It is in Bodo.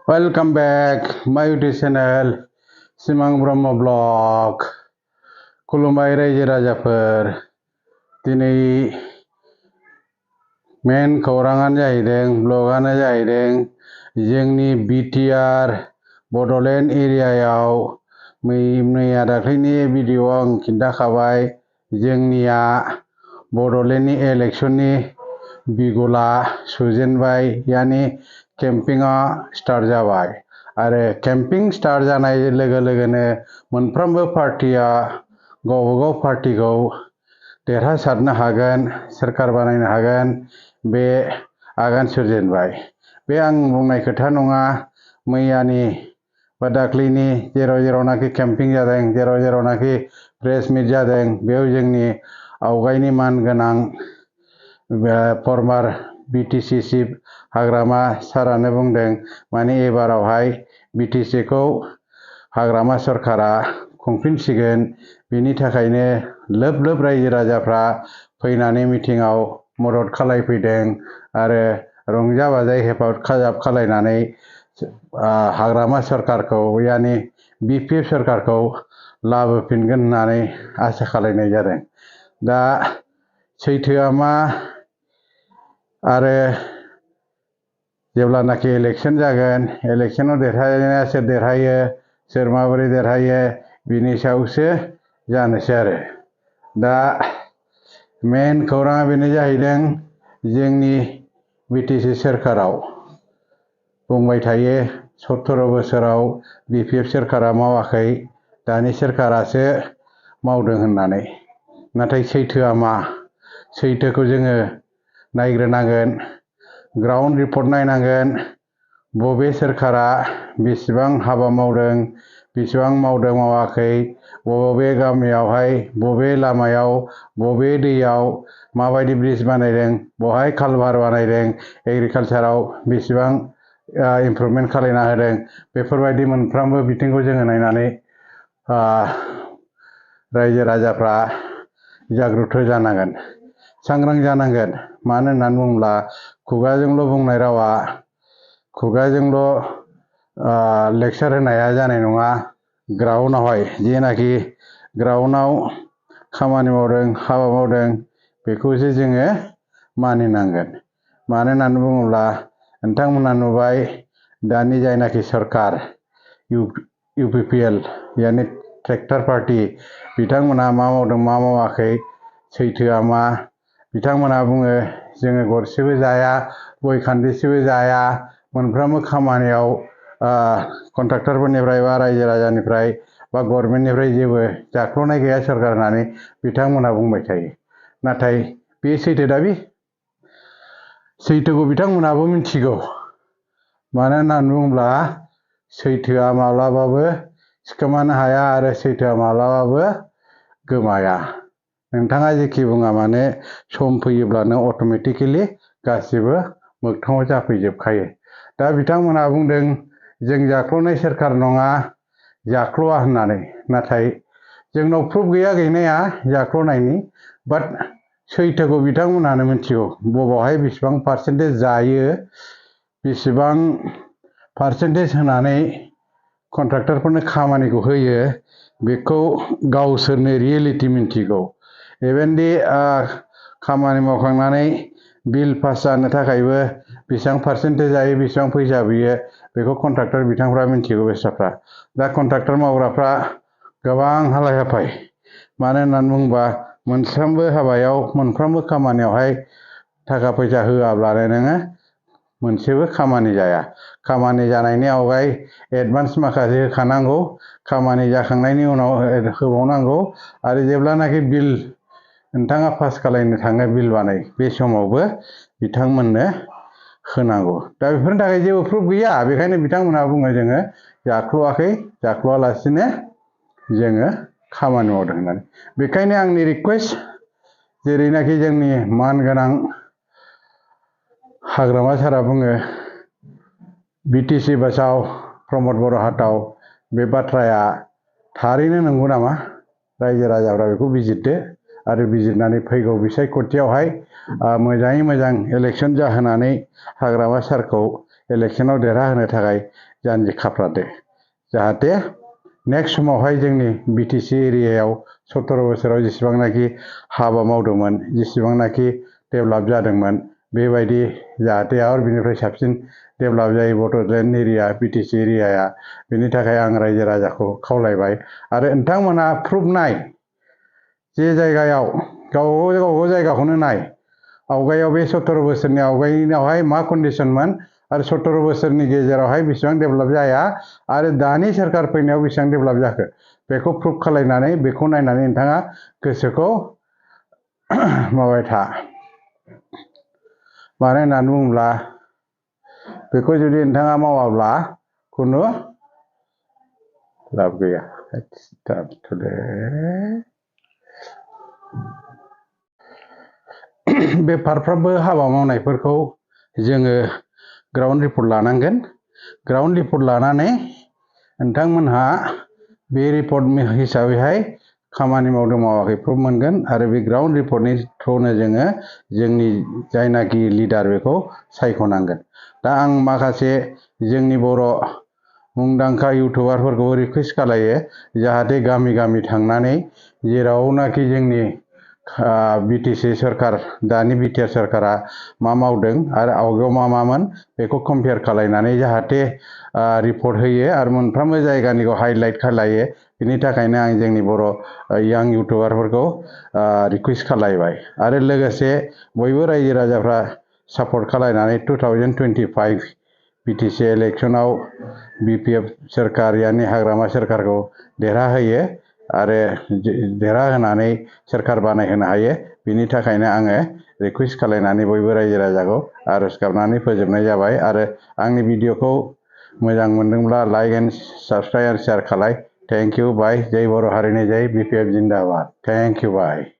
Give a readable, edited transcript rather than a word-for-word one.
Welcome back my YouTube channel Simang Brahma Blog. खुलुमबाय रायजो राजाफोर दिनै मेन खौराङानो जाहैदों ब्लगानो जाहैदों जोंनि बिटिआर बड'लेण्ड एरियायाव मैया दाख्लैनि भिडिअ'आव आं खिन्थाखाबाय जोंनिया बड'लेण्डनि इलेक्शननि बिगुला सुजेनबाय यानि केम्पिंआ स्टार्ट जाबाय आरो केम्पिं स्टार्ट जानाय लोगो लोगोनो मोनफ्रोमबो पार्टिया गावबागाव पार्टिखौ देरहासारनो हागोन सोरखार बानायनो हागोन बे आगान सुरजेनबाय बे आं बुंनाय खोथा नङा मैयानि बा दाख्लैनि जेरावनाखि केम्पिं जादों जेरावनाखि प्रेस मिट जादों बेयाव जोंनि आवगायनि मानगोनां फर्मार बिटिसि चिफ हाग्रामा सारानो बुंदों माने एबारावहाय बिटिसिखौ हाग्रामा सरकारा खुंफिनसिगोन बिनि थाखायनो लोब लोब रायजो राजाफ्रा फैनानै मिटिंआव मदद खालायफैदों आरो रंजा बाजायै हेफाजाब खालायनानै हाग्रामा सरकारखौ यानि बिपिएफ सरकारखौ लाबोफिनगोन होननानै आसा खालायनाय जादों दा सैथोआ मा आरो जेब्लानाखि इलेक्शन जागोन इलेक्शनाव देरहानाया सोर देरहायो सोर माबोरै देरहायो बिनि सायावसो जानोसै आरो दा मेन खौराङा बेनो जाहैदों जोंनि बिटिसि सोरखाराव बुंबाय थायो 17 बोसोराव बिपिएफ सोरखारा मावाखै दानि सोरखारासो मावदों होननानै नाथाय सैथोआ मा सैथोखौ जोङो नायग्रोनांगोन ग्राउन्ड रिपर्ट नायनांगोन बबे सोरखारा बेसेबां हाबा मावदों बेसेबां मावदों मावाखै बबे गामियावहाय बबे लामायाव बबे दैयाव माबायदि ब्रिज बानायदों बहाय कालभार बानायदों एग्रिकालचाराव बेसेबां इमप्रुभमेन्ट खालायना होदों बेफोरबायदि मोनफ्रोमबो बिथिंखौ जोङो नायनानै रायजो राजाफ्रा जागृत जानांगोन सांग्रां जानांगोन मानो होननानै बुङोब्ला खुगाजोंल' बुंनाय रावा खुगाजोंल' लेक्सार होनाया जानाय नङा ग्राउन्डआवहाय जेनाखि ग्राउन्डआव खामानि मावदों हाबा मावदों बेखौसो जोङो मानिनांगोन मानो होननानै बुङोब्ला नोंथांमोना नुबाय दानि जायनाखि सरकार इउपिपिएल यानि ट्रेक्टर पार्टी बिथांमोना मा मावदों मा मावाखै सैथोआ मा बिथांमोना बुङो जोङो गरसेबो जाया गय खान्दिसेबो जाया मोनफ्रोमबो खामानियाव कन्ट्राक्टरफोरनिफ्राय बा रायजो राजानिफ्राय बा गभर्नमेन्टनिफ्राय जेबो जाख्ल'नाय गैया सरकार होननानै बिथांमोना बुंबाय थायो नाथाय बे सैथो दा बे सैथोखौ बिथांमोनाबो मिथिगौ मानो होननानै बुङोब्ला सैथोआ माब्लाबाबो सिखोमानो हाया आरो सैथोआ माब्लाबाबो गोमाया नोंथाङा जेखि बुङा मानो सम फैयोब्लानो अट'मेटिकेलि गासिबो मोगथाङाव जाफैजोबखायो दा बिथांमोना बुंदों जों जाख्ल'नाय सोरखार नङा जाख्ल'आ होननानै नाथाय जोंनाव प्रुफ गैया गैनाया जाख्ल'नायनि बाट सैथोखौ बिथांमोनानो मिथिगौ बबावहाय बेसेबां पार्सेन्टेज जायो बेसेबां पार्सेन्टेज होनानै कन्ट्राक्टरफोरनो खामानिखौ होयो बेखौ गावसोरनो रियेलिटि मिथिगौ इभेनदि खामानि मावखांनानै बिल पास जानो थाखायबो बेसेबां पार्सेन्टेज जायो बेसेबां फैसा बियो बेखौ कन्ट्राक्टर बिथांफ्रा मिथिगौ बेसाफ्रा दा कन्ट्राक्टर मावग्राफ्रा गोबां हालाय हाफाय मानो होननानै बुङोबा मोनफ्रोमबो हाबायाव मोनफ्रोमबो खामानियावहाय थाखा फैसा होआब्लानो नोङो मोनसेबो खामानि जाया खामानि जानायनि आवगाय एडभान्स माखासे होखानांगौ खामानि जाखांनायनि उनाव होबावनांगौ आरो जेब्लानाखि बिल नोंथाङा पास खालायनो थाङो बिल बानाय बे समावबो बिथांमोननो होनांगौ दा बेफोरनि थाखाय जेबो प्रुफ गैया बेखायनो बिथांमोनहा बुङो जोङो जाख्ल'आखै जाख्ल'आलासिनो जोङो खामानि मावदों होननानै बेखायनो आंनि रिक्वेस्ट जेरैनाखि जोंनि मानगोनां हाग्रामा सारा बुङो बिटिसि बासाव प्रमद बर' हाटाव बे बाथ्राया थारैनो नंगौ नामा रायजो राजाफ्रा बेखौ बिजिरदो आरो बिजिरनानै फैगौ बिसायख'थियावहाय मोजाङै मोजां इलेक्शन जाहोनानै हाग्रामा सारखौ इलेक्शनाव देरहाहोनो थाखाय जानजि खाफ्रादो जाहाथे नेक्स्ट समावहाय जोंनि बिटिसि एरियायाव 17 बोसोराव जेसेबांनाखि हाबा मावदोंमोन जेसेबांनाखि डेभेलप जादोंमोन बेबायदि जाहाथे आरो बिनिफ्राय साबसिन डेभेलप जायो बड'लेण्ड एरिया बिटिसि एरियाया बेनि थाखाय आं रायजो राजाखौ खावलायबाय आरो नोंथांमोना प्रुफ नाय जे जायगायाव गावबागाव जायगाखौनो नाय आवगायाव बे 17 बोसोरनि आवगायनावहाय मा कन्डिशनमोन आरो 17 बोसोरनि गेजेरावहाय बेसेबां डेभेलप जाया आरो दानि सोरखार फैनायाव बेसेबां डेभेलप जाखो बेखौ प्रुफ खालायनानै बेखौ नायनानै नोंथाङा गोसोखौ माबाय था मानो होननानै बुङोब्ला बेखौ जुदि नोंथाङा मावाब्ला खुनु लाब गैया बे फारफ्रोमबो हाबा मावनायफोरखौ जोङो ग्राउन्ड रिपर्ट लानांगोन ग्राउन्ड रिपर्ट लानानै नोंथांमोनहा बे रिपर्ट हिसाबैहाय खामानि मावदों मावाखै प्रुफ मोनगोन आरो बे ग्राउन्ड रिपर्टनि थ्रुनो जोङो जोंनि जायनाखि लिडार बेखौ सायख'नांगोन दा आं माखासे जोंनि बर' मुंदांखा इउटुबारफोरखौ रिकुवेस्ट खालायो जाहाथे गामि गामि थांनानै जेरावनाखि जोंनि बिटिसि सरकार दानि बिटिआर सरकारा मा मावदों आरो आवगायाव मा मामोन बेखौ कम्पेयार खालायनानै जाहाथे रिपर्ट होयो आरो मोनफ्रोमबो जायगानिखौ हाइलाइट खालायो बिनि थाखायनो आं जोंनि बर' यां इउटुबारफोरखौ रिकुवेस्ट खालायबाय आरो लोगोसे बयबो रायजो राजाफ्रा सापर्ट खालायनानै 2025 बिटिसि इलेक्शनाव बिपिएफ सरकार यानि हाग्रामा सरकारखौ देरहाहोयो आरो देरहाहोनानै सरकार बानायहोनो हायो बिनि थाखायनो आङो रिकुवेस्ट खालायनानै बयबो रायजो राजाखौ आरज गाबनानै फोजोबनाय जाबाय आरो आंनि भिडिअखौ मोजां मोनदोंब्ला लाइक एन्ड साबस्क्राइब आरो शेयार खालाय थेंक इउ बाय जय बर' हारिनि जय BPF Zindabad thank you bye